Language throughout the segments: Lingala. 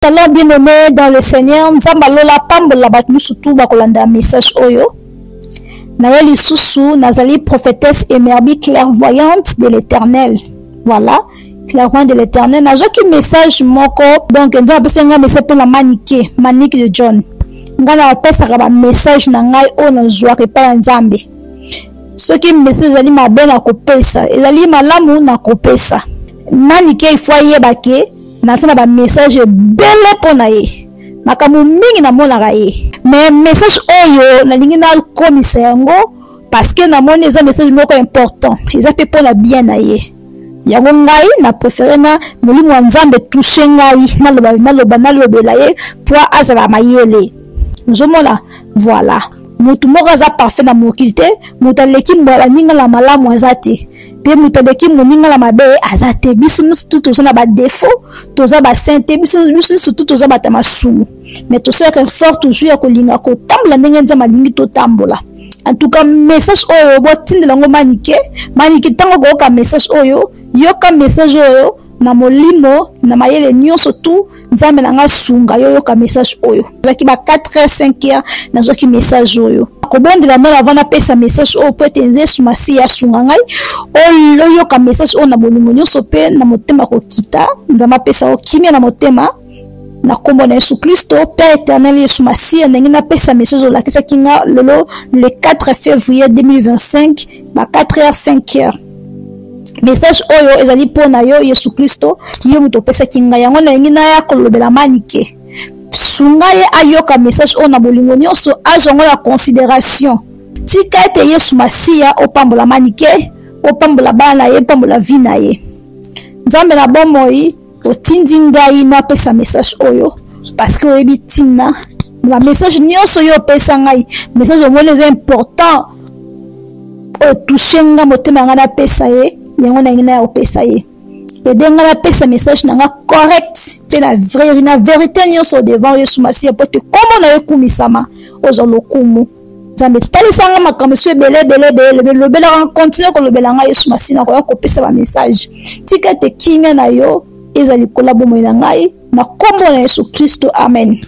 Shalom bien-aimé dans le Seigneur, Nzambe alola pambola bato nyonso tu bakolanda message oyo. Na ye lisusu nazali prophétesse Emerbi clairvoyante de l'Éternel. Voilà, clairvoyante de l'Éternel. Nazwaki message moko, donc Nzambe apesi ngai message mpo na Manike, Manike de John. Ngai napesaka ba message na ngai oyo nazwaka epai ya Nzambe. Soki message ezali mabe na kopesa, ezali malamu na kopesa. Manike il faut ayeba ke naza na bamessage ebele mpo na ye, makambo mingi namonaka ye, mais message oyo nalingi nakomisa yango parce que namoni eza message moko important, eza mpe mpo na bien na ye. Yango ngai na préféré na molimo ya Nzambe touche ngai, naloba naloba nalobela ye mpo azala mayele. Ozomona, voilà, motu moko aza parfait na mokili te, moto aleki baninga na malamu aza te, mpe moto aleki moninga na mabe aza te. Biso nyonso tu toza na badefo, toza basaint te, biso nyonso tu toza bato ya masumu, mais tosalaka effort toujours ya kolinga kotambola ndenge Nzambe alingi totambola. En tout cas message oyo botindela yango Manike. Manike, ntango okoyoka message oyo, yoka message oyo na molimo na mayele nyonso tu. Nzambe na nga sunga yo, yoka message oyo. Ezalaki ba 4 heures 5 heures nazwaki message oyo. Kobondela nano avant napesa message oyo po ete Yesu Masiya asunga ngai oyoka message oyo na bolingo nyonso mpe na motema kokita. Nzambe apesa yo kimia na motema na kombo na Yesu Kristo. Père éternel Yesu Masiya, ndenge napesa message olakisaki nga lelo le 4 février 2025 ba 4 heures 5 heures. Message oyo ezali mpo na yo Yesu Kristo, yo moto opesaki ngai yango, nalingi naya kolobela Manike. Sunga ye ayoka message oyo na bolingo nyonso, azwa yango na considération. Tika ete Yesu Masiya opambola Manike, opambola bana na ye, opambola vie na ye. Nzambe na bomoi, otindi ngai napesa message oyo parce que oyebi ntina ba message nyonso yo opesa ngai. Message omoni eza important, otouche nga motema ngai napesa ye yango, nalingi naya kopesa ye. Ede ngai napesa message na nga correct mpe na vrai, na vérité nyonso devant Yesu Masiya, po te kombo na yo ekumisama, ozwa lokumu. Nzambe, talisa nga makambo so ebele ebele ebele, lobelaka, continue kolobela ngai Yesu Masiya, nakoya kopesa ba message. Tika ete kimia na yo eza likolo ya bomoi na ngai na kombo na Yesu Kristo, amen.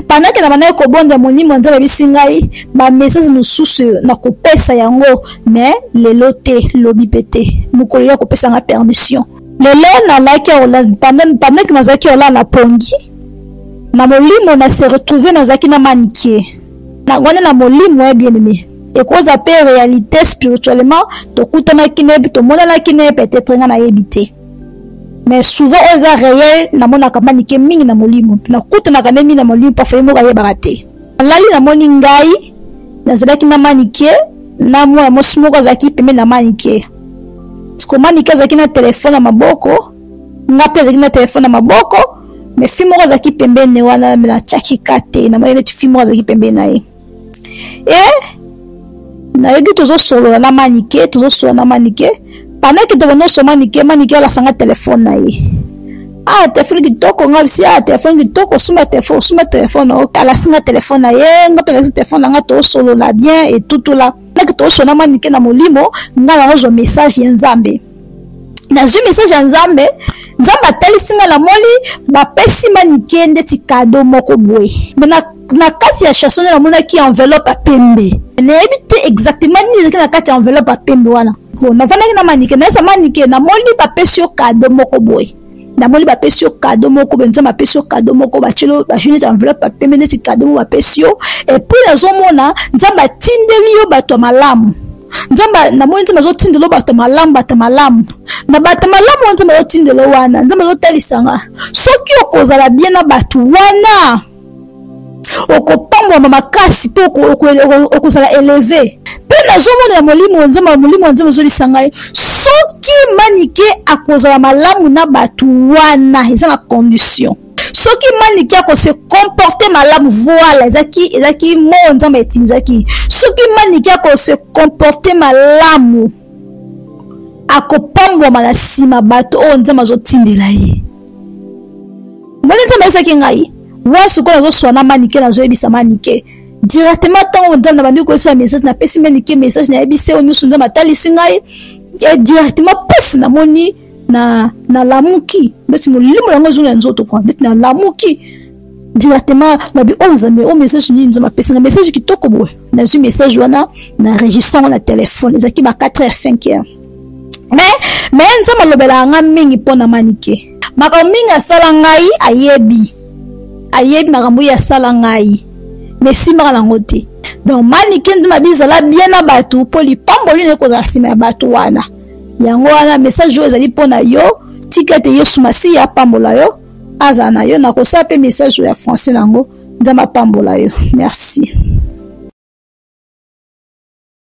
Pendant que na bandaki kobonda, molimo ya Nzambe ayebisi ngai ba message mosusu na kopesa yango, mais lelo te, lobi mpe te, mokolo ya kopesa nga permission. Lelo nalaki, pendant que nazalaki olala na pongi na molimo, na se retrouver nazalaki na Manike na wana na molimo ya bien aimé, ekoza mpe réalité spirituellement tokutanaki na ye, tomonanaki na ye, peut-être nga nayebi te, mais souvent oyo eza réel, namonaka Manike mingi na molimo, nakutanaka nde mingi na molimo, parfois ye moko ayebaka te. Nalali, namoni ngai nazalaki na Manike na mwana mwasi moko azalaki pembeni na Manike. Siko Manike azalaki na telefone na maboko, nga mpe azalaki na telefone na maboko, mais fille moko azalaki pembeni wana, me natiaki ka te, namoni neti fille moko azalaki pembeni na ye. E nayoki tozosolola na Manike, tozosolola na Manike. Pendant que tobanda Manike, Manike alasanga telefone na ye. Ah, telefone kitoko! Nga bisi: "Ah, telefone kitoko, osomba telefone, osomba telefone." Alasinga telefone na ye, nga mpe alasi telefone na nga, tosolola bien etutula. Ndenge tosolola Manike na molimo, nga nazozwa message ya Nzambe. Nazwi message ya Nzambe, Nzambe atalisi nga, namoni bapesi Manike ndeti cadeau moko boye, mais na kati ya chanson nde namonaki enveloppe ya pembe. Nayebi te exactement nini ezalaki na kati ya enveloppe ya pembe wana. Navandaki na Manike, nayesa Manike: "Namoni bapesi yo cadeau moko boye, namoni bapesi yo cadeau moko boye, Nzambe apesi yo cadeau moko, batielo bazwi neti enveloppe ya pembe, neti cadeau moko bapesi yo. Et puis nazomona Nzambe atindeli yo bato ya malamu. Nzambe, namoni Nzambe azotindela yo bato ya malamu, bato ya malamu. Na bato ya malamu oyo Nzambe azotindela yo wana, Nzambe azotalisa nga, soki okozala bien na bato wana, okopambwama makasi mpe okozala élevé." Mpe nazomona na molimo Nzambe, molimo ya Nzambe azolisa ngai, soki Manike akozala malamu na bato wana, eza na condition, soki Manike akose comporter malamu. Voilà, ezalaki mo Nzambe etinzaki, soki Manike akose comporter malamu, akopambwama na nsima bato oyo Nzambe azotindela ye. Moni Nzambe ayebisaki ngai wa, sikoyo nazoswa na Manike, nazoyebisa Manike directement. Ntango Nzambe na bandi koyebisa message, napesi Manike message, nayebisi oyo nyonso Nzambe atalisi ngai, et directement, pouf, namoni. na nalamuki ndeti molimo yango ezongi na nzoto kua ndeti nalamuki directement nabi oyo oh, nzambe oyo oh, message nini nzambe apesi nga message kitoko boye. Nazwi message wana na registre yango na telefone, ezalaki ba 4 heures 5 heures. Mais nzambe alobelaka nga mingi mpo na Manike. Makambo mingi asala ngai ayebi, ayebi makambo oyo asala ngai, mais esimbaka nango te. Donc Manike nzambe abi zala bien na bato mpo lipamboli naye kozala nsima ya bato wana. Yango wana message oyo ezali mpo na yo. Tika ete Yesu Masiya apambola yo, azala na yo. Nakosala mpe message oyo ya français nango. Nzambe apambola yo. Merci.